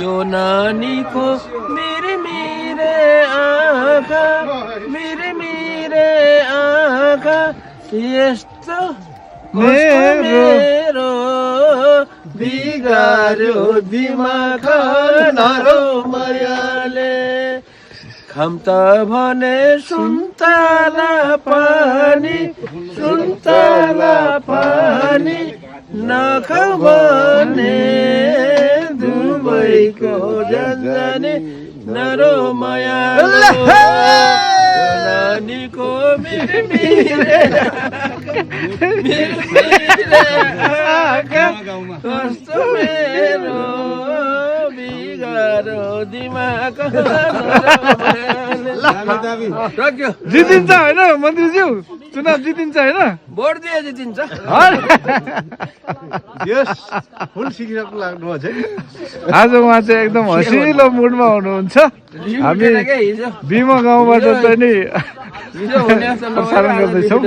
यो नानीको मेरे मेरे आँखा मेरे आँखा यस्तो मेरो बिगार्यो दिमाग नरो मायाले खम त भने सुन्तला पानी नखाऊ भने दुबईको जाने नरो मायाले नानीको मेरे आँखा कस्तो मेरो बिगारो दिमाग जितिन्छ होइन मन्त्रीज्यू चुनाव जितिन्छ होइन भोट दिए जितिन्छ फुल सिकिरहेको लाग्नु छ आज उहाँ चाहिँ एकदम हँसिलो मुडमा हुनुहुन्छ हामी बिमा गाउँबाट चाहिँ नि प्रसारण गर्दैछौँ